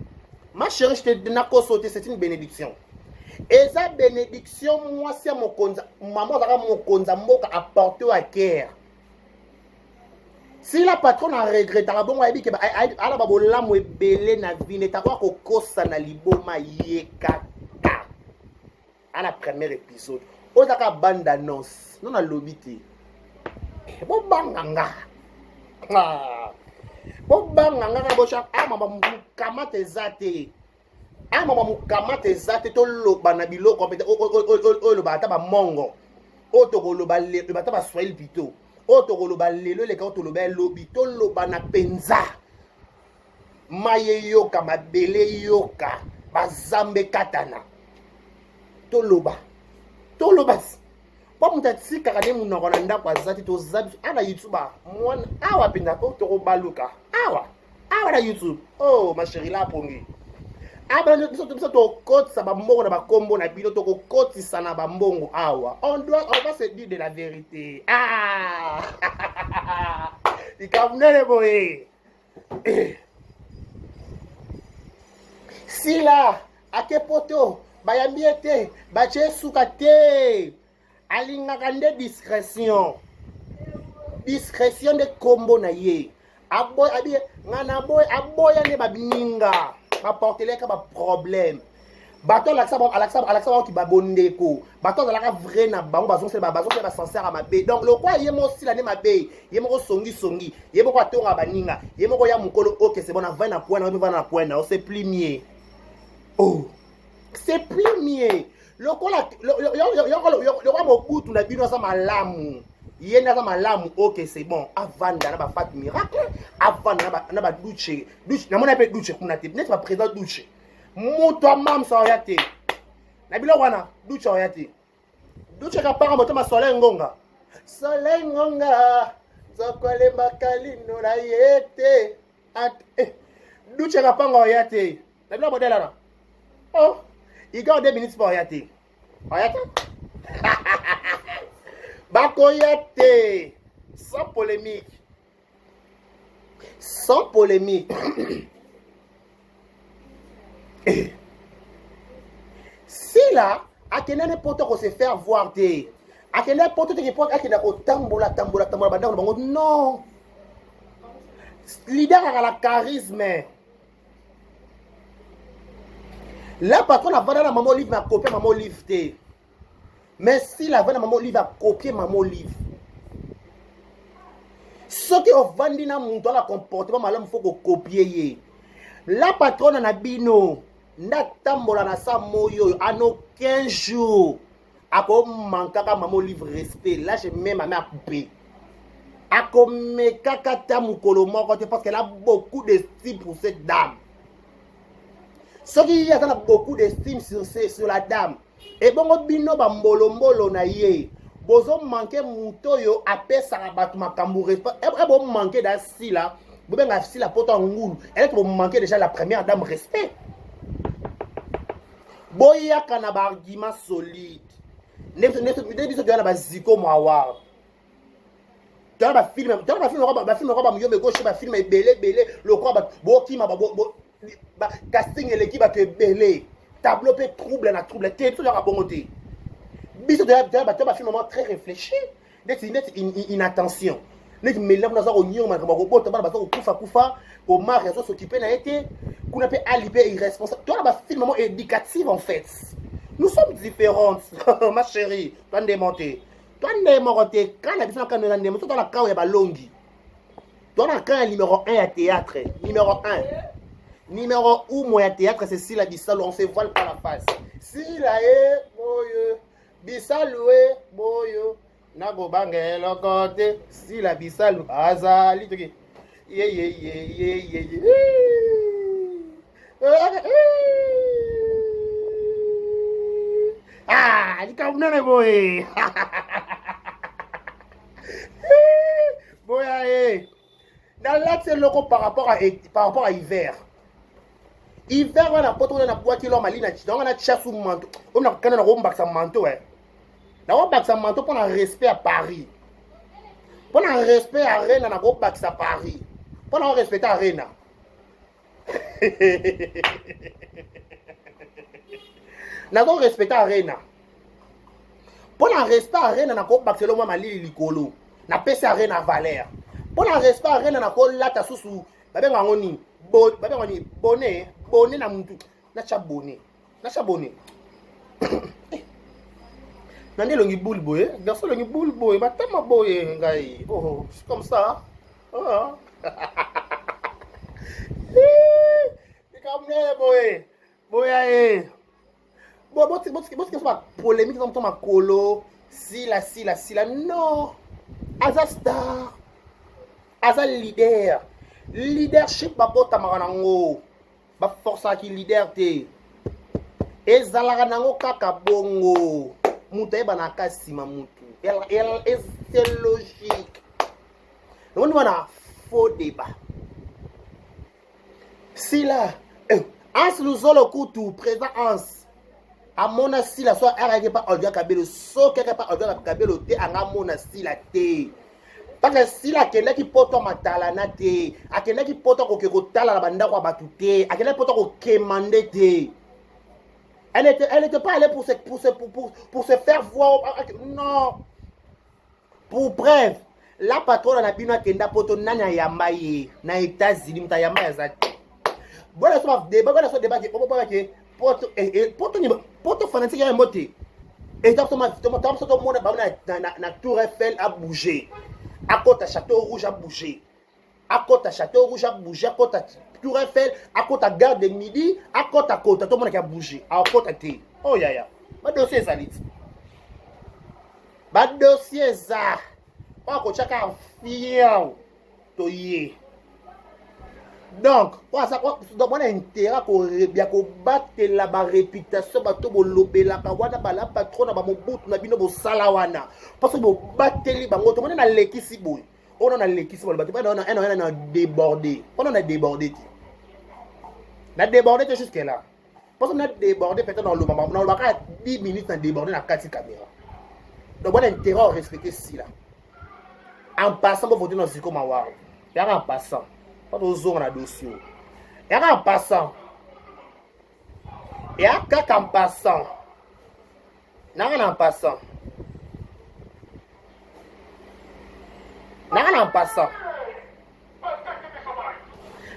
ma chérie. Je te nakoso te, c'est une bénédiction, eza bénédiction. Mwasi ya mokonzi, mama azalaka mokonzi ya mboka, apporte à cœur. Si la patronne aregretaka bongo, ayebi ke ala babolamu ebele na vie netakoka kokosa na liboma ye kaka. Ana premier épisode oyo ezaka bande annonce no nalobi te. Bobanga nga, bobanga nga kaka botya mama mokamata eza te, mama mokamata eza te. Toloba na biloko mpe oyo olobaka ata bamongo oyo tokoloba lelo, ata baswahili plutôt, oyo tokoloba lelo eleka oyo toloba elobi. Toloba na mpenza mai eyoka, mabele eyoka, bazambe katana. Toloba, toloba mpo moto atikaka nde monoko na ndako aza te. Toza biso awa na YouTube, mwana awa mpenza oyo tokobaluka awa awa na YouTube. Oh ma chérie, la pongi. Abana biso biso tokotisa bambongo na bakombo na bino, tokokotisa na bambongo awa. On va se dire de la vérité. Ah! Likambo nene boye. Sila ake poto bayambi ye te, batie suka te. Alingaka nde discrétion. Discrétion nde kombo na ye. Aboy abi nga na boy aboya nde baninga baporteleka ba problème. Bato alakisa bango alakisa alakisa bango ki babondeko. Bato azalaka vrai na bango bazongisela bazongisela ba sincère ya mabe. Donc lokwa ye moko sila nde mabe, ye moko songi songi, ye moko atonga baninga, ye moko ya mokolo ok c'est bon na vai na coin na va na coin na c'est plus mieux. Oh. C'est plus mieux. Lokola lokola mobutu na bino aza malamu. Ye nde aza malamu ok c'est bon. Avanda na ba fat miracle, avanda na ba duche. Duche namona pe duche kuna te. Neti ba président duche. Moto ya mamsa oya te. Na biloko wana duche oya te. Duche kapanga motema soleil ngonga. Soleil ngonga nzoko alembaka lino na ye te. At, eh, duche kapanga oya te. Na biloko modèle wana. Oh, Igor 2 minutes pa oya te. Oya te. Bakoya te. Sans polémique. Sans polémique. Sila akende ne poto ko se faire voir te. Akende poto te po akende kotambola tambola tambola bandako na bango non. Leader akala charisme. La patronne avanda na mama Olive na copie mama Olive te. Mais Sila avanda mama Olive a copier mama Olive. Soki ovandi na mutu ala comportement malamu faut ko copier ye. La patronne na bino nde atambola na sa moi oyo ano 15 jours akomankaka mama Olive respect. Là je mets ma main à couper. Akomekaka ta mokolo moko te parce qu'elle a beaucoup d'estime pour cette dame. Soki ye aza na beaucoup d'estime sur, sur la dame, ebongo bino bambolombolo na ye bozo manke moto oyo apesaka bato makambo respect, e bo manke da Sila, bobenga Sila poto ya ngulu, eleki bo manke déjà la première dame respect. Boyaka na ba argument solide. Nde biso toya na ba ziko mwa toya ba film, toya ba film lokola ba film lokola ba muyombe gauche, ba film ebele ebele lokola ba bokima ba ba casting eleki bato ebele, tableau pe trouble na trouble te, biso toyaka bongo te. Biso toya toya ba film vraiment très réfléchi, neti neti inattention. Neti Melina kuna aza konyoma makambo ya kobota bana baza kokufa kufa, Omar azo s'occuper na ye te, kuna pe Ali pe irresponsable. Toya ba film vraiment éducative en fait. Nous sommes différentes, ma chérie. Toi nde toi nde moko te kana biso na kano eza ndemo toza na kao ya balongi toza na kan ya numéro 1 ya théâtre numéro 1 numéro 1 ya théâtre c'est Sila Bisalu on se voile pas la face Sila e boyo Bisalu e boyo nakobanga eloko te Sila Bisalu azali toki ye ye ye ye ye ye Ah, likambo nene boye boya ye nalati eloko par rapport à hiver hiver wana poto wana nabwaki eloko malina yango natya su manto oyo nakokana nakombakisa manto e nakobakisa manto mpo na respect ya Paris mpo na respect ya arena nakobakisa Paris mpo na korespecte arena nazo respecte arena mpo na respect arena nakobakisa eloko mwa malili likolo napesi arena valeur mpo na respect arena nakolata susu babenga yango nini babenga nini bone bone na mutu natya bone natya bone na nde elongi boule boye garçon elongi boule boye matama boye ngai oh c'est comme ça oh. Likambo nene boye boya ye botika biso bapolémique eza moto makolo sila sila sila non aza star aza leader leadership babotamaka nango baforsaki leader te ezalaka nango kaka bongo moto ayebanaka nsima motu c'est logique yango wana faux débat sila eh, Hans Luzolo kutu président Hans amona sila so ayaki pa Olga Kabelo, soki ayaki pa Olga Kabelo te, anga amona sila te, parce que sila akendaki poto matalana te, akendaki poto akoke kotala na bandako ya bato te, akendaki poto akokemande te. Elle était pas allée pour se faire voir, non. Pour preuve, la patronne na bino akenda poto, nani ayamba ye na États-Unis? Moto ayamba ye aza te. Bona so badébat, bona so débat ke ke poto poto poto fanatique ya yango te. Eza so tomona bango na Tour Eiffel abouger, akota Château Rouge abouger, akota Château Rouge abouger, akota Tour Eiffel, akota Gare de Midi, akota kota, tomonaki abouger, akota te. Oyo oh, yaya, badossier ezali ti, badossier eza oyo akotiaka fiau toye. Donc donc wana intérêt ya kobatela baréputation. Bato bolobelaka wana, bala patron na bamobutu na bino bosala wana, parce que bobateli bango. Tomoni nalekisi boye, oyo nalekisi baloba te wana wana na débordé, wana na débordé te, na débordé te jusque là, parce que na débordé peut-être nalobaka 10 minutes, na débordé na kati caméra. Donc wana intérêt respecter sila. En passant, bovote na Ziko Mawar yaka. En passant, po tozonga na dossier yaka. En passant, eya kaka en passant, nanga na en passant, nanga na en passant,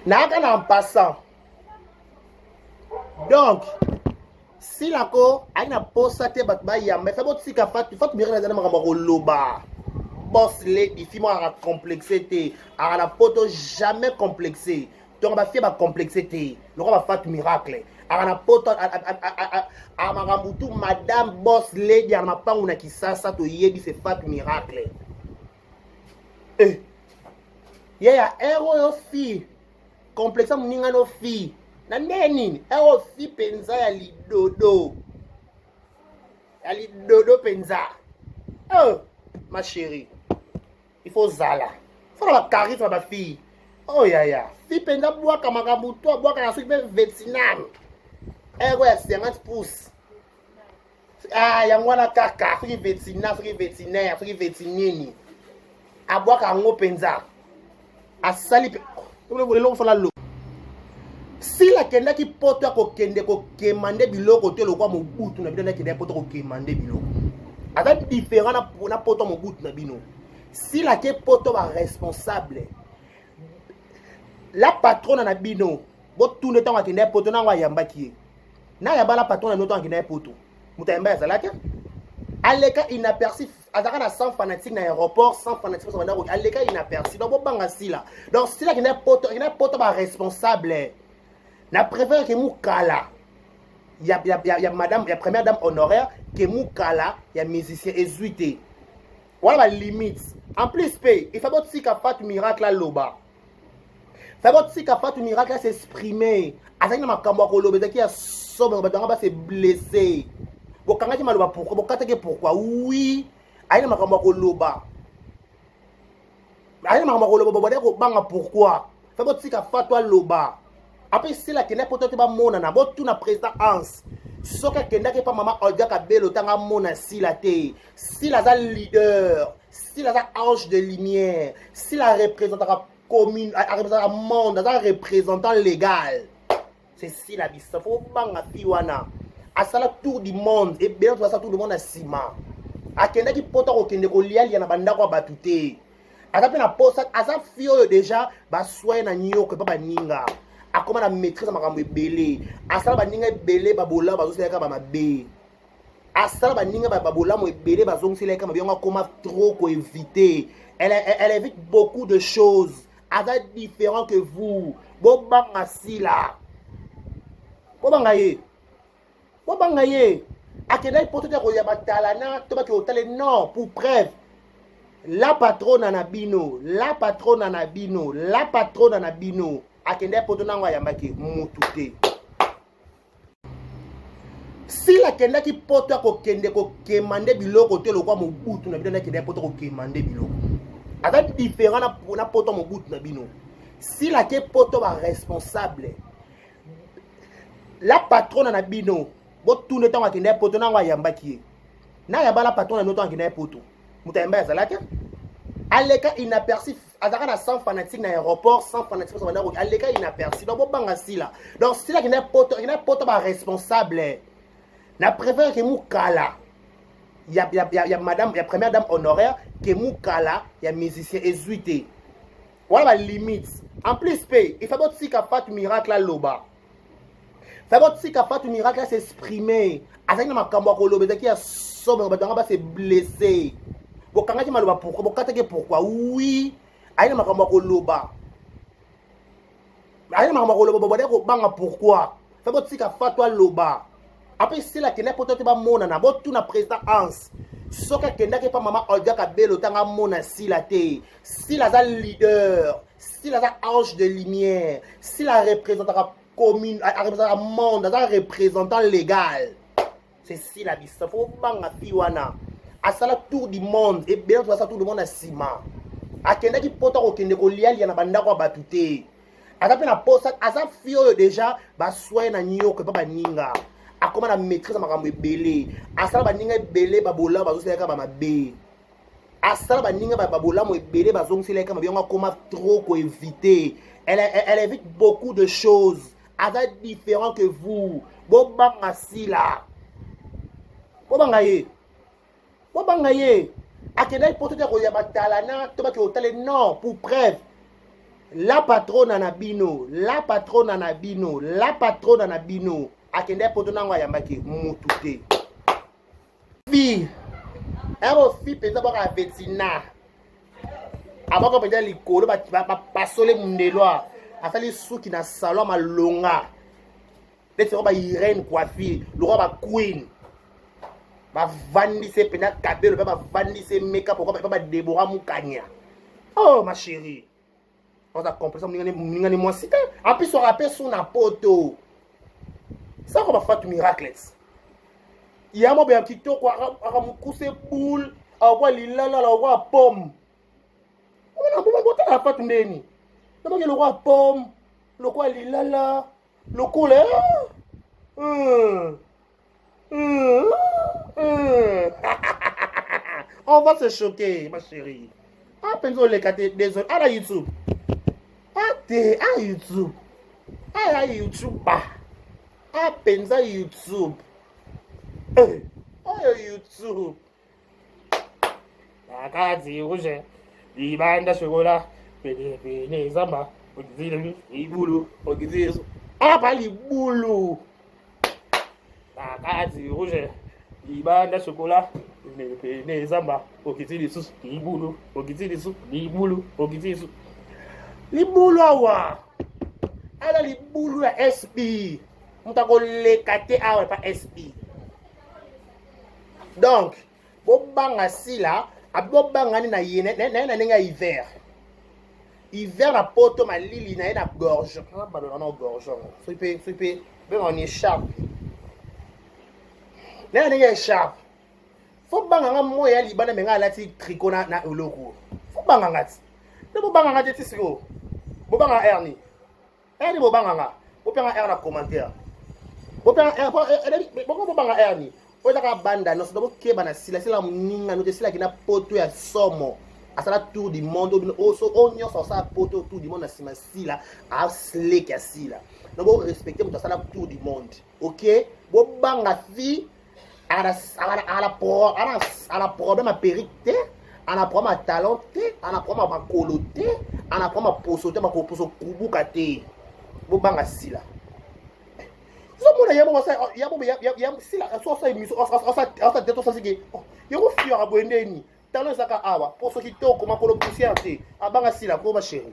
nayaka na en passant. Donc silako ayi na posa te, bato bayamba efa botika Fatu. Fatu Miracle aza na makambo ya koloba. Boss lady, fi moko aka complexe te, aka na poto jamais complexe. Tongo bafie bacomplexe te lokola bafatu Miracle. Aka na poto aka makambo tu. Madame Boss Lady aka mapangu na Kisasa, toyebi se Fatu Miracle. Eh. Ye ya ere oyo fi complexe moninga no fi na ndenge nini? Ere oyo fi mpenza ya lidodo, ya lidodo mpenza. Oh, ma chérie, il faut zala fo na bacharisme ya bafille oyo. Yaya fi mpenza bwaka makambo to abwaka na soki mpe Vietnam ere oyo ya 50 pouce. Ah, yango wana kaka soki Vietnam, soki Vietnam, soki Vietinini, abwaka yango mpenza, asali eloko fana lo. Sila akendaki poto akokende kokema nde biloko te lokwa mobutu na bino. Akendaki poto kokema nde biloko, aza différent na poto mobutu na bino. Sila ke poto baresponsable, la patronne na bino botuna ntango akendaki poto, nango ayambaki ye na ayamba la patronne na bino. Ntango akendaki poto, moto ayamba azalaki, aleka inaperçu, azalaka na 100 fanatique na aéroport, 100 fanatique banda, aleka inaperçu. Donc bobanga Sila. Donc Sila akendaki poto, akendaki poto baresponsable. Na préfère ke mokala ya madame ya première dame honoraire ke mokala ya musicien ezwi te wana balimite. En plus mpe il faut botika Fatu Miracle aloba, fa botika Fatu Miracle as'exprime. Azalaki na makambo ya koloba, ezalaki ya somo. Bato yango base blessé, bokangaki maloba pourquoi, bokataki pourquoi? Oui, ayi na makambo ya koloba, ayi na makambo ya koloba, bobandaki kobanga pourquoi? Fa botika Fatu aloba. Ape esila akendaki poto te, bamonana. Botuna président Hans soki akendaki epa mama Olga Kabelo ntango amona Sila te. Sila aza leader, Sila aza ange de lumière, Sila représentaka commune, areprésentaka monde, aza représentant légal, c'est Sila bisa. Fo banga fi wana asala tour du monde ebele, to asala tour du monde na nsima. Akendaki poto akokende kolialia na bandako ya bato te. Aza mpe na posa, aza fi oyo déjà baswaye na nyoko epa baninga, akóma na maîtrise ya makambo ebele. Asala baninga ebele babolamu, bazosalaka bamabe. Asala baninga babolamu ebele, bazongiselaka mabe. Yango akóma trop koéviter, elle évite beaucoup de choses. Aza différent que vous. Bobanga Sila, bobanga ye, bobanga ye. Akendaki poto te koya batalana to bake otale, non. Pour preuve, la patrona na bino, la patrona na bino, la patrona na bino akendaki poto, nango ayambaki mutu te. Sila akendaki poto akokende kokema nde biloko te lokwa mobutu na bino. Akendaki poto kokema nde biloko, aza différent na poto mobutu na bino. Sila ke poto baresponsable, La patrona na bino botuna ntango akenda ya poto nango ayambaki ye na ayamba la patrona na bino ntango akenda ya poto moto ayamba azalaki aleka inaperçu, azalaka na 100 fanatique na aéroport, 100 fanatique banda aleka inaperçu. Donc bobanga Sila. Donc Sila akenda poto, akenda poto baresponsable. Na préfère ke mukala ya madame ya première dame honoraire ke mukala ya musicien ezwi te wana balimite. En plus mpe il faut botika Fatu Miracle aloba, fa botika Fatu Miracle as'exprime. Azalaki na makambo ya koloba, ezalaki ya somo. Bato yango base blessé, bokangaki maloba pourquoi? Bokataki pourquoi? Oui, aye na makambo ya koloba, aye na makambo ya koloba, bobandaki kobanga pourquoi? Fa botika Fatu aloba. Apres Sila akende poto te, bamonana. Botuna président Hans soki akendaki epa mama Olga Kabelo ntango amona Sila te. Sila aza leader, Sila aza ange de lumière, Sila areprésentaka commune, areprésentaka monde, aza représentant légal, c'est Sila bisa. Fo banga fi wana asala tour du monde ebele, to asala tour du monde na nsima. Akendaki poto akokende kolialia na bandako ya bato te. Aza mpe na posa, aza fi oyo déjà baswaye na nyoko epa baninga, akóma na maîtrise ya makambo ebele. Asala baninga ebele babolamu, bazosalaka bamabe. Asala baninga babolamu ebele, bazongiselaka mabe. Yango akóma trop koéviter, elle évite beaucoup de choses. Aza différent que vous. Bobanga Sila, bobanga ye, bobanga ye. Akendaki poto te koya batalana to baki otale. Non, pour preuve, la patrona na bino, la patrona na bino, la patrona na bino akendaki poto nango ayambaki mutu te. Fi ero fi mpenza bwaka vetina, abwaka mpenza likolo, bapasole mundelo, asali suki na salon malonga neti yango ba Irene Coiffure lokwa ba queen. Bavandisi mpenza kabelo mpe bavandisi makeup mpe badebora mukanya. Oh ma chérie, oza complexe moningani mwasi te. En plus oka mpe su na poto sako bafatu miracles ya mo ya kitoko, aka mokuse boule, akwa lilala, akwa pomme. Omona botala fatu ndeni namoki lokwa pomme, lokwa lilala, lokola On va se choquer, ma chérie. Ah, penzo oleka te, désolé. Ah, la YouTube. Ah, te, ah, YouTube. Ah, YouTube. Bah. Ah, penza YouTube. Eh, oyo YouTube. Nakati rouge. Libanda chocolat. Pene pene zamba. Okizile libulu. Okizile. Ah, pa libulu. Nakati rouge. Libanda chocolat. Pene pene zamba. Okiti lisusu libulu. Okiti lisusu libulu. Okiti lisusu. Libulu awa. Ala libulu ya SB. Moto akoleka te awa pa SB. Donc bobanga Sila, bobangani na ye na ye na ndenge ya hiver, hiver na poto malili na ye na gorge, balona na gorge yango soki mpe benga ni écharpe na ye na ndenge ya écharpe. Fo banganga moi ya libanda, me ngai alati tricot na eloko. Fo banganga ti nde bobanganga te ti sikoyo. Bobanga erni erni, bobanganga, bopenga r na commentaire, bopenga r boko bobanga erni oyo ezaka banda nyonso. Bokeba na Sila. Sila moninga no te. Silaki na poto ya somo, asala tour du monde oyo nyonso, asala poto tour du monde na nsima. Sila asleki ya Sila. Donc borespecte moto asala tour du monde, ok? Bobanga fi ala problème ya perruque te, ana problème ya talon te, ana problème ya makolo te, ana problème ya poso te, makoposo kubuka te. Bobanga Sila. Ozomona ye moko ya Sila so osala émission, osala te, tosasiki yango fiaka boye ndeni. Talon ezaka awa, poso kitoko, makolo poussière te. Abanga Sila ko, ma chérie.